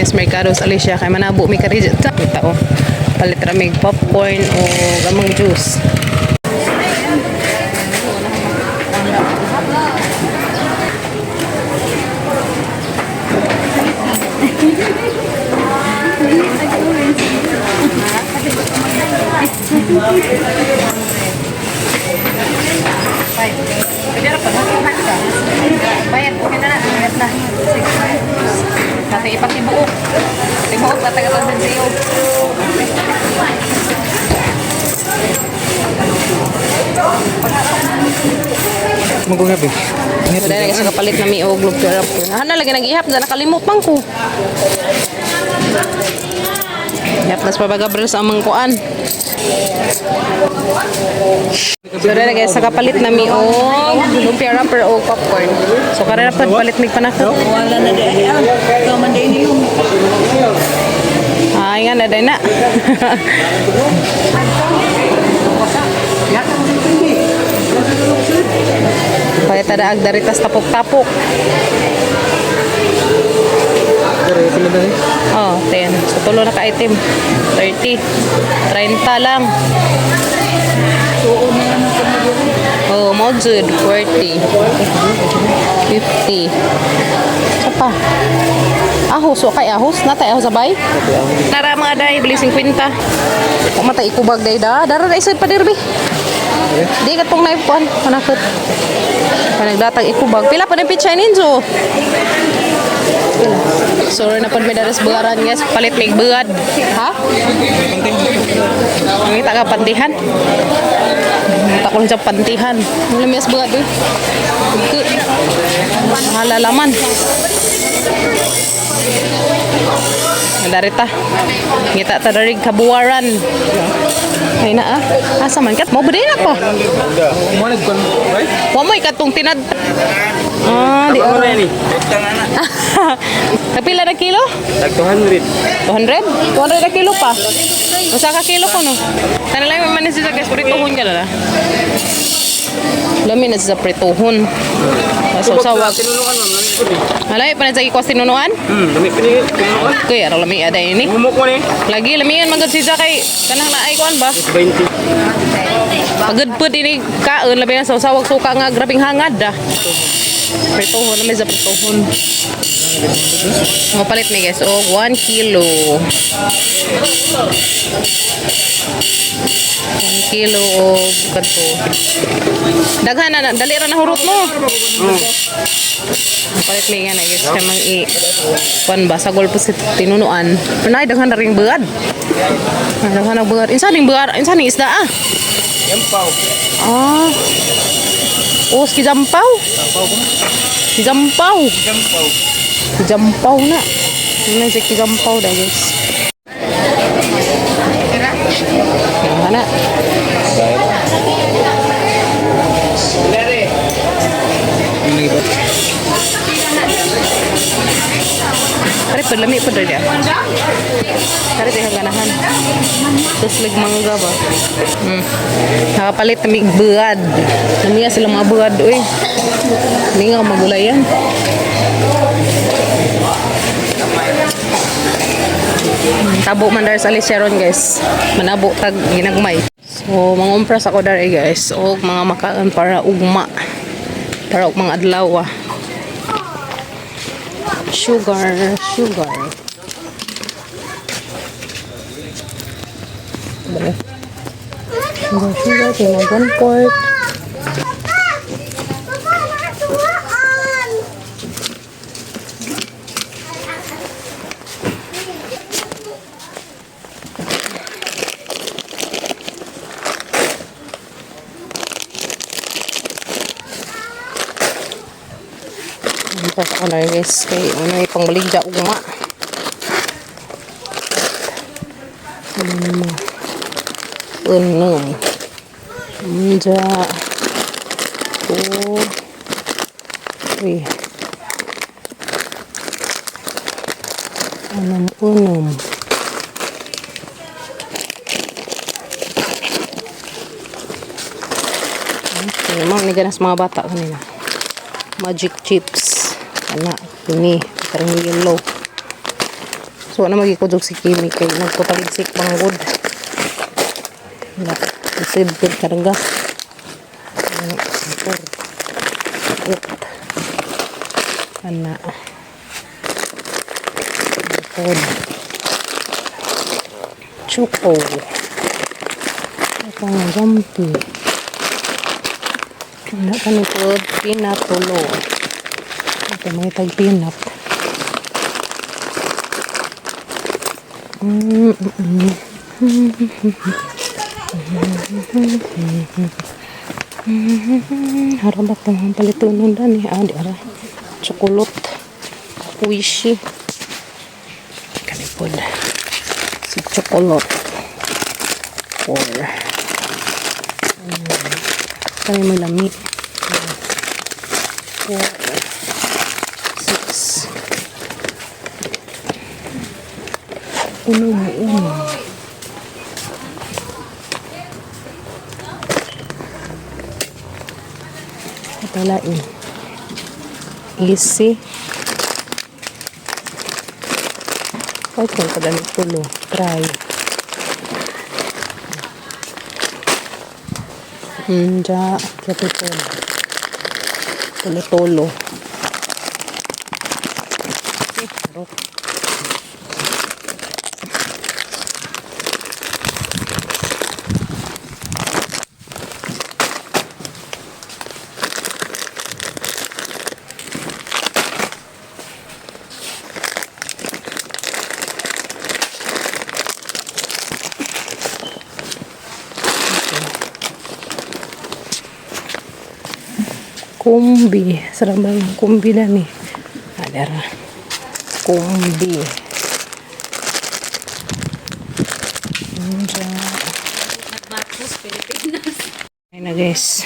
Miss Mercado sa Alicia kay manabo mi kari ta. Kita oh. Palit ra mig popcorn o gamang juice. Bayad, okay na na. Bayad na. Kasi ipatibuok. Tibuok na taga sa iyo. Magugab eh. So, dahil kasi kapalit na mi og lumpia wrapper. Hana lagi nag-ihap na nakalimot man ko. Ihap nas pa ba Gabriel sa amang kuan. So dahil guys, sa kapalit na mi og lumpia wrapper o popcorn. So karera pa palit mig panakot. Wala na di ay ah. Ikaw man din yung Ay nga na dahil na. Palit na ag daritas tapok-tapok. Dari pila dali. Oh, 10. So, tulo na ka-item. 30. 30 lang. Oh, mo jud 40. 50. Sa pa. Ahos, wa kay ahos. Natay ahos sabay. Tara mga day, bili 50. Kung matay ikubag day da. Dara na isod pa dirbi. Di ka tong knife kuan, panakot. Panagdatag ikubag. Pila pa ng pichay ninjo? Sorry na pud may daras bugaran guys, palit may bugad. Ha? Ngita ka pantihan. Ngita ko sa pantihan. Wala may bugad eh. Ke. Halalaman. Darita. Ngita ta dari kabuwaran. Ay na ah. Asa man kat mo na pa. Mo nagkon, right? Wa mo ikatong tinad. Ah, di ora. ni? Kapila na kilo? Tag 200. 200? 200 na kilo pa. Usa ka kilo ko no. Tanay lang may manis sa guys prituhon ka na. Lami na sa prituhon. So sawag. Tinulungan ma'am, lami ko ni. Alay pa na sa ikwas tinunuan. Lami pini tinulungan. Kuya, ra lami aday ni. Humok mo ni. Lagi lamian man gud siya kay kanang naay kuan ba? 20. Pagod po din kaon labi na sa sawag suka nga grabing hangad ah. Prituhon na may sa prituhon. Mapalit mi guys og 1 kilo. 1 kilo og kadto. Daghan na dali ra na hurot mo. Mapalit mi nga na guys kay mang i kuan ba sagol po sa tinunuan. Pero nay daghan na ring bugad. Ay, daghan na bugad. Insa ning bugad? Insa ning isda ah? Yampaw. Ah. Oh, si Jampaw. Si Jampaw. Yampaw. Si Jampaw na. Ano si Jampaw da, guys. Ano na? Lere. Kare pa lami pa dali. Kare tayo ganahan. Tapos mangga ba? Nakapalit na mig buad. Namiya sila mga buad uy. Hindi nga magulay yan. Tabo man dar sa Aliceron guys. Manabo tag ginagmay. So mangumpras ako dar eh, guys og mga makaon para ugma. Para og mga adlaw ah. Sugar, sugar. Bale. Sugar, sugar, tinag one quart. Ito ako na guys kay ano ipang baligya ugma. Ano? Unom. Unja. Two. Three. Unom, unom. Okay, ma'am, ni ganas mga bata kanina. Magic chips. Ana, ini parang yellow. So ano magikudog si Kimi kay nagpapaligsik panggod. Wala. Isibid karga. Four. Eight. Ana. Bukod. Choco. Ito ang jumpy. Wala ka ni pod. Peanut tulo. Ito mga tag peanut. Harabat naman palitunan dan eh. Ah, di ara. Chocolate. Wishy. Kanipod. Si chocolate. Four. Kani may lami. Four. Six. Uno mo uno. Ito lain. Easy. Kahit kung kadami tulo. Try. Ja. Kapitol. Tulo-tulo. Okay, harok. Kumbi. Sarap ba yung kumbi na ni? Adara. Kumbi. Nagbatos, Pilipinas. Ay na guys.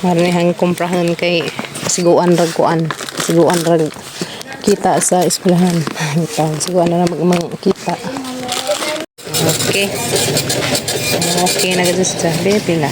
Maramihan kumprahan kay siguan rag kuan. Siguan rag kita sa eskwelahan. Ito, siguan na lang mag kita. Okay. Okay na guys sa baby na.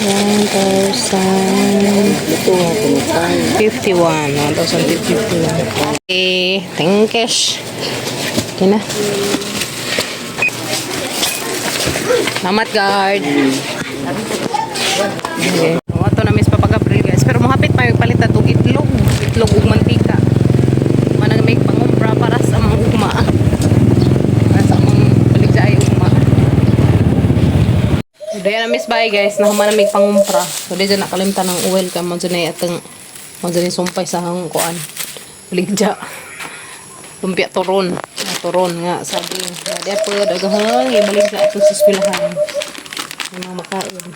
1,051. 1,051. Okay. Thank you. Okay na. Salamat, guard. Okay. Ato na miss papagabril guys. Pero mohapit pa yung palit atong itlog. Itlog ug mantika. Manang may pangumpra para sa mga ugma. Para sa mga baligya ay ugma. So, daya na miss bye guys. Nahuman na may pangumpra. So di dyan nakalimtan ng oil kay mo dyan ay atong mo dyan ay sumpay sa hang kuan. Baligya. Lumpia turon. Ah, turon nga sabi. Di po daghan ibalik sa ato sa eskwelahan. Ang mga makain.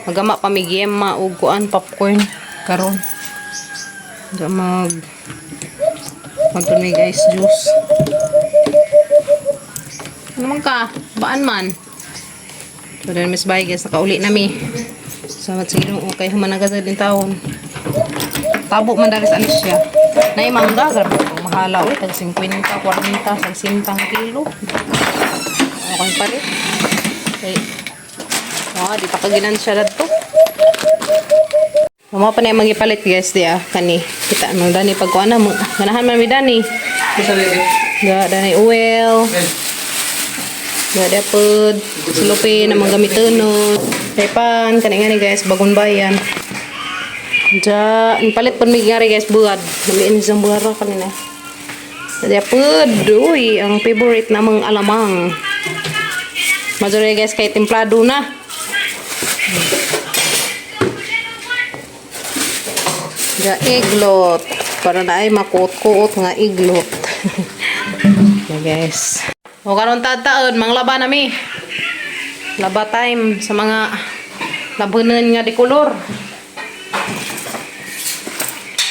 Magama pa mi gema og kuan popcorn karon. Diyan mag magtuloy guys juice. Ano man ka? Baan man? So then Miss Bye guys, nakauli na mi. Salamat sa Ginoo kay human na din taon. Tabo man dari sa Alicia. Nay mangga grabe ang mahala oy tag 50, 40, 60 ang kilo. Okay pa rin. Kay ah, di pa kaginan siya dadto. Mama pa na yung magipalit guys di ah kani. Kita mo dani pag kuan na mo. Ganahan man mi dani. Bisa dito. Ga dani oil. Ga dapod sulupin ang mga gamitonon. Kay pan kani nga ni guys bagon bayan. Ja, palit pud mi ngari guys buad. Namiin isang buara kanina. Dapod, uy, ang favorite namang alamang. Majority guys kay templado na. Ga iglot. Para na ay makuot-kuot nga iglot. Okay, guys. O karon tataon, manglaba na mi. Laba time sa mga labunan nga di kolor.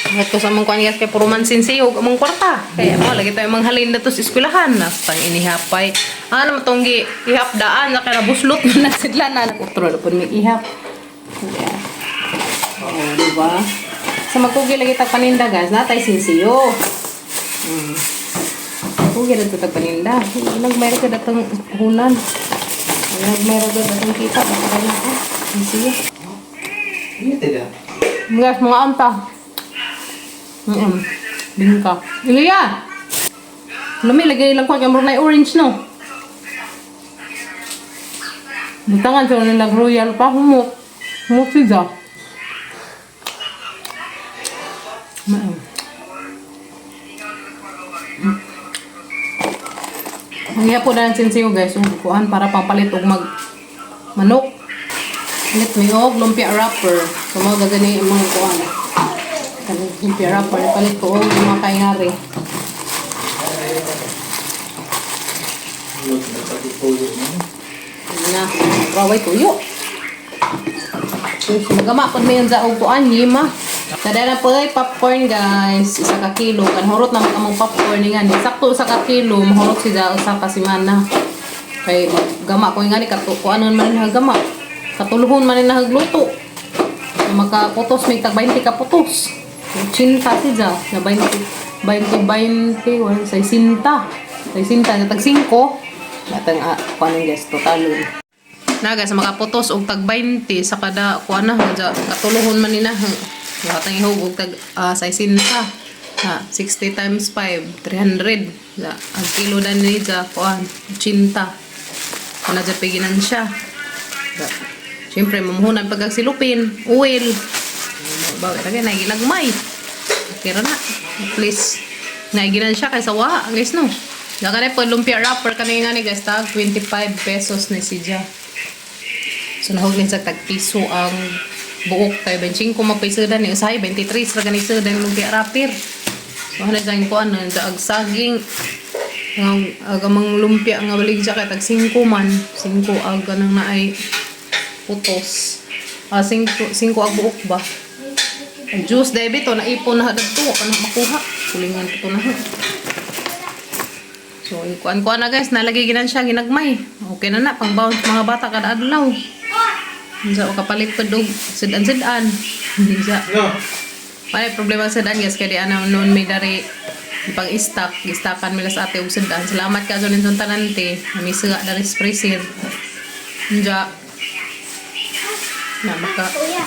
Ingat ko sa mong kuan guys kay puro man sinsiyog among kwarta. Kaya mo lagi tayo manghalin na to sa eskwelahan. Nastang inihapay. Ano matong gi ihap daan na kay nabuslot na na sila na nagutro na pud mi ihap. Yeah. Oh, di ba? Sa magkugi lagi tag paninda guys, natay sinsiyo. Kugi na to tag paninda. Nagmayro ka datong hunan. Nagmayro ka datong kita baka na ah. Sinsiyo. Iya tidak. Guys, mga anta. Bingka. Ilya! Lami lagi ilang kuan kay murag na orange no. Butangan sa nila royal pa humot. Humot siya. Mao. Ang iya po na ng sinsiyo guys, ug kuan para pampalit og mag manok. Palit mi og lumpia wrapper. So mao gani imong kuan. Kanang lumpia wrapper palit ko og mga kaingari. Na, raway tuyo. Magama pod may sa og kuan yima. Kada na po ay popcorn guys, isa ka kilo kan hurot na among popcorn ni ngani. Sakto usa ka kilo mahurot siya usa ka semana. Kay gama ko ngani kato kuanon man na gama. Katuluhon man na hagluto. Makaputos may tag 20 ka putos. 80 siya na 20 20 20 wala 60. 60 na tag 5. Natang kuanon guys totalon. Naga sa makaputos og tag 20 sa kada kuan na dya, katuluhon man ni na. Hatang ihog og tag 60. Ha, 60 times 5, 300. Ja, ang kilo dan ni dya kuan 80. Kuna dya piginan siya. Ja. Siyempre, mamuhunan pag silupin, oil. Bawi ra kay nagilagmay. Okay ra na. Please. Naiginan siya kaysa wa, guys no. Daga na po lumpia wrapper kanina ni guys tag 25 pesos ni siya. So nahog din sa tag piso ang buok kay 25 mo piso dan ni usahay 23 ra gani sa dan lumpia wrapper. So ano dyan ko ano sa ag saging ang ag amang lumpia nga balig siya kay tag 5 man 5 ag kanang naay putos. Ah 5 5 ag buok ba. Ang juice debit to naipon na hadto kana makuha. Kulingan ko to na. So, kuan-kuan na guys, nalagay ginan siya ginagmay. Okay na na pang bounce mga bata kada adlaw. Unsa o kapalit pa dog sidan-sidan. Unsa. No. Wala problema sa sedan guys kay di ana noon may dari pang stock, gistakan mila sa ate og sedan. Salamat ka sa ninyong tanan te. Nami suga dari freezer. Unja. Na maka Kuya.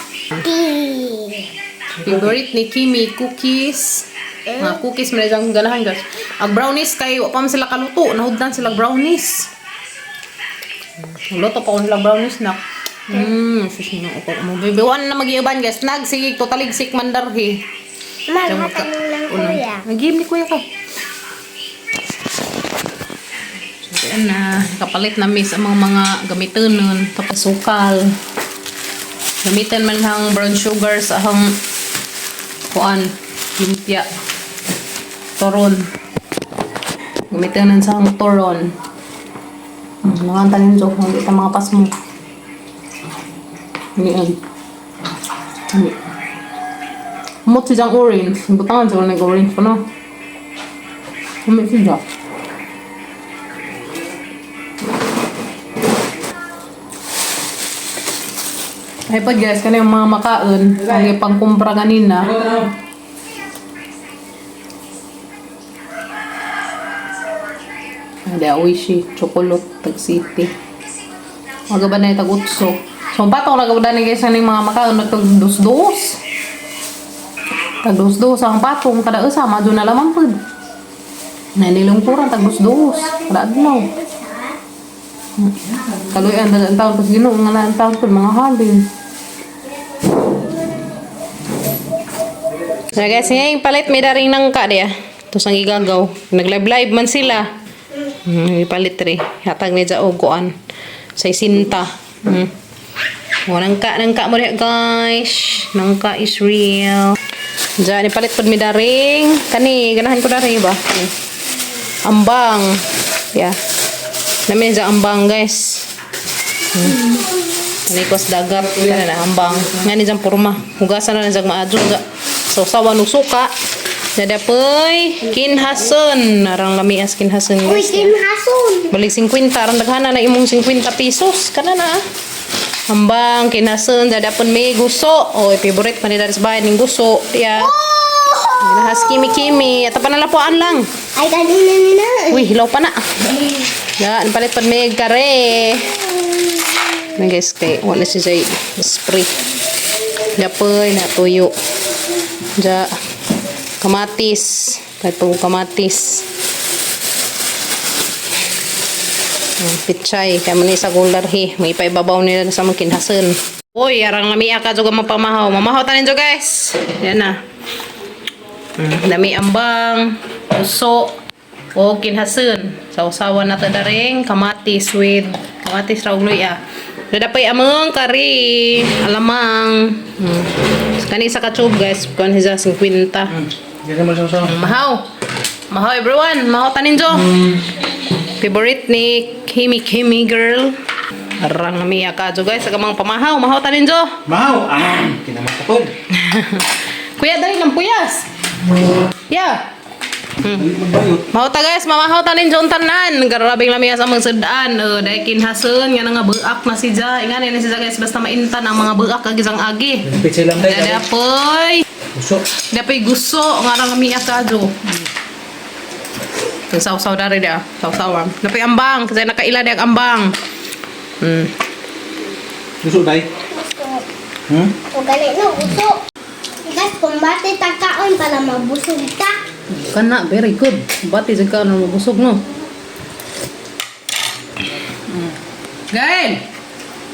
Favorite ni Kimi, cookies. Mga cookies man ang ganahan guys. Ang brownies kay wa pa man sila kaluto, nahuddan sila brownies. Luto pa ko sila brownies na. Sus no ko mo baby one na magiuban guys. Nagsigig to taligsik man darhi. Maghatanong lang kuya. Nag-game ni kuya ka. So, ayan na. Kapalit na miss ang mga gamitin nun. Tapos sukal. Gamitin man ang brown sugar sa ahang kuan. Lumpia. Toron. Gamitin nun sa ahang toron. Mga tanin jo. Hindi ta mga pasmo. Hindi yan. Hindi. Mot si jang orange. Butangan sa nag orange pa no. Humit siya. Ay pa guys, kanang mga makaon, ang ipangkumpra kanina. Ay, da wishi, chocolate, tag city. Magaban na yung tag utso. So, patong nagaban na guys kaning mga makaon, nagtag dos-dos. Tag dos-dos ang patong, kada usa, madyo na lamang pud. Nanilungkuran, tag dos-dos. Kada adlaw. Kaluyan, ang taon pas Ginoo nga na ang taon pud mga halin. So guys, ngayon palit may daring nangka diya. Tapos ang igagaw. Nag-live-live man sila. Ipalit ri. Hatag ni og kuan. Sa isinta. O, nangka, nangka mo diya guys. Nangka is real. Diyan, ipalit pod mi daring. Kani, ganahan ko daring ba? Kani. Ambang. Yeah. Namin sa ambang guys. Nikos dagat kana na ambang. Nga ni jang porma. Hugasan na lang maadyo ga. So sawa no suka. Nadapoy kinhason narang lamias kinhason Uy, guys. kinhason. Balik 50 aron daghana na imong 50 pesos kana na. Ah. Ambang kinhason dadapon may guso. Oy favorite pa ni Daris bahay ning guso. Ya. Ginahas kimi-kimi. At panalapuan lang. Ay, kanina nila. Uy, hilaw pa na. Yan, palit pa may kare. Ano guys, kay wala si Jay spray. Japoy, natuyo. Ja, kamatis. Palit pa kamatis. Pichay kay man sa gularhi, may ipaibabaw nila sa mga kinhasen. Uy, arang lamia ka juga mapamahaw. Mamahaw tanin jo guys. Yan na. Dami ambang, uso, o kinhasen. Sausawan na ta daring kamatis with kamatis raw luya. Dadapay among kari, alamang. Kani sa katube guys, kuan hiza 50. Hindi mo sa Mahaw. Mahaw everyone. Mahaw tanin jo. Favorite ni Kimi Kimi girl. Arang namiya ka jo guys. Sa mga pamahaw. Mahaw tanin jo. Mahaw! Ah! Kinamatakod. Kuya, dali ng puyas. Yeah. Dali magbayot. Mahaw ta guys, mamahaw tanin jo ang tanan. Garabing lamiya sa mga sudaan. Dahil kinhasun, nga na nga buak na si Ja. Ingan na si Ja guys, basta maintan ang mga buak kag isang agi. Pichay lang tayo. Dapoy. Uso. Dapoy gusto, nga na lamiya ka jo. Yung sausaw dari dia, sausawan. Dapoy ambang, kasi nakaila dia ang ambang. Uso day. Gusto. Hmm? O ganit no, gusto. Guys, kumbate ta kaon para mabusog ta. Kana, very good. Bati jud ka no mabusog no. Gael.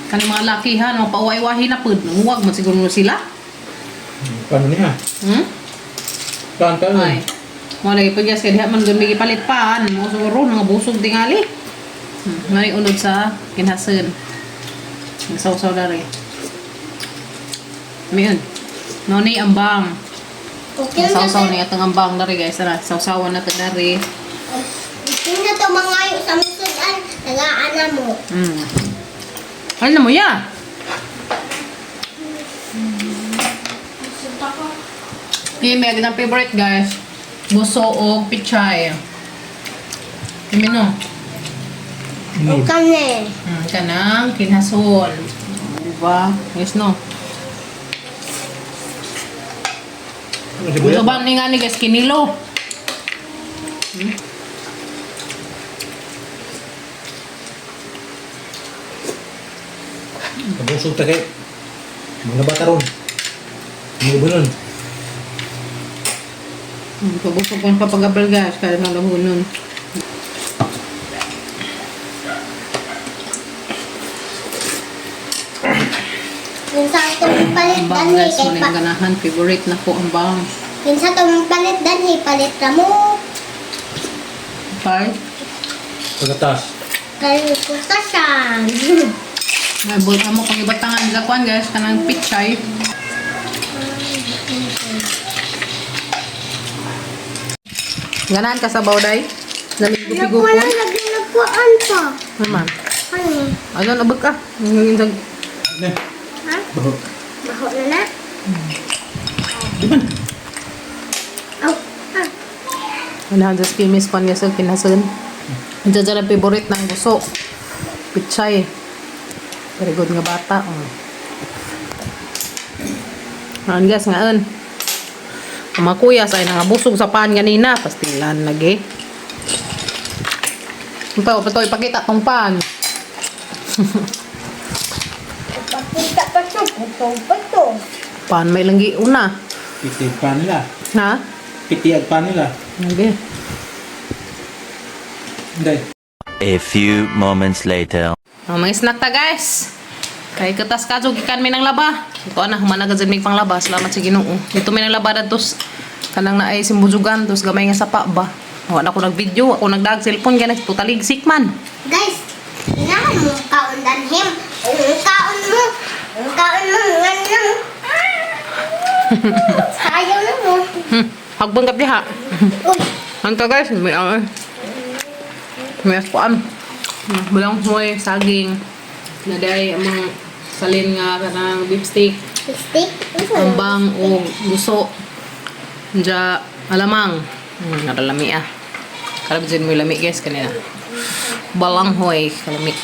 Kani mga lakihan, mga pauway-wahi na pud. Huwag man siguro no sila. Paano niya? Paano paano? Ay. Wala lagi pud guys, kay diha man gud may gipalit pa, mo siguro nga busog tingali. Mani unod sa kinhasen. Sausaw dari. Mayon. Noni ambang. Okay na Sausaw ni atong ambang dari guys. Tara, sausawan na to dari. Okay na to mangayo sa musudan, tagaan na mo. Ano mo ya? Yung may ang favorite guys. Buso o pichay. Kami no. O kami. Kanang kinhasol. Diba? Yes no. Ano Ito ba ni nga ni guys kinilo? Nabusog ta kay. Mga bata ron. Mga bunon. Pabusog ko yung kapagabal guys. Kaya nalahunon. Kinsa itong palit Ang bang danhi guys, kay mo na pa. yung ganahan. Favorite na ko ang bang. Kinsa itong palit danhi palit ra mo. Okay. Pagkatas. Kay kutasan. Ay, buta mo kung ibatangan sa kuan guys, kanang pichay. Ganahan ka sa bawday? Lamig Nagkuan gupi-gupon? lagi nagkuan pa. Naman. Ano? Ano, nabag ka? Yung Ne. Ha? Baho. Baho na na? Di man. Aw, ah. Ano, just kimis kuan guys, kinasun. Diyan dyan ang favorite ng guso. Pichay. Very good nga bata. Oh. Ngaon guys, ngaon. Ang mga kuya sa nangabusog sa pan ganina. Pastilan lagi. Ito, ito, ipakita tong pan. Ipakita pa to, butong pa to. Pan may langgi una. Piti pa nila. Ha? Piti ag pa nila. Lagi. Hindi. A few moments later. Ang mga snack ta guys. Kay katas ka gikan mi ng laba. Ito ana humana ka jud mi pang laba. Salamat sa Ginoo. Dito mi ng laba dadto kanang naay simbujugan tos gamay nga sapa ba. Wa na ako nag-video, ako nagdag cellphone kay nagtutaligsik man. Guys, inahan mo kaon danhim. Ang kaon mo, ang kaon mo, ngan lang. Ayaw na mo. Hagbang ka diha. Uy, Anto guys, may may askuan. Bulang hoy, saging. Naday ang mga salin nga kanang beef steak, stick. ambang o guso. Diya alamang. Naralami ah. Karab dyan mo lami guys kanina. Balanghoy kalami.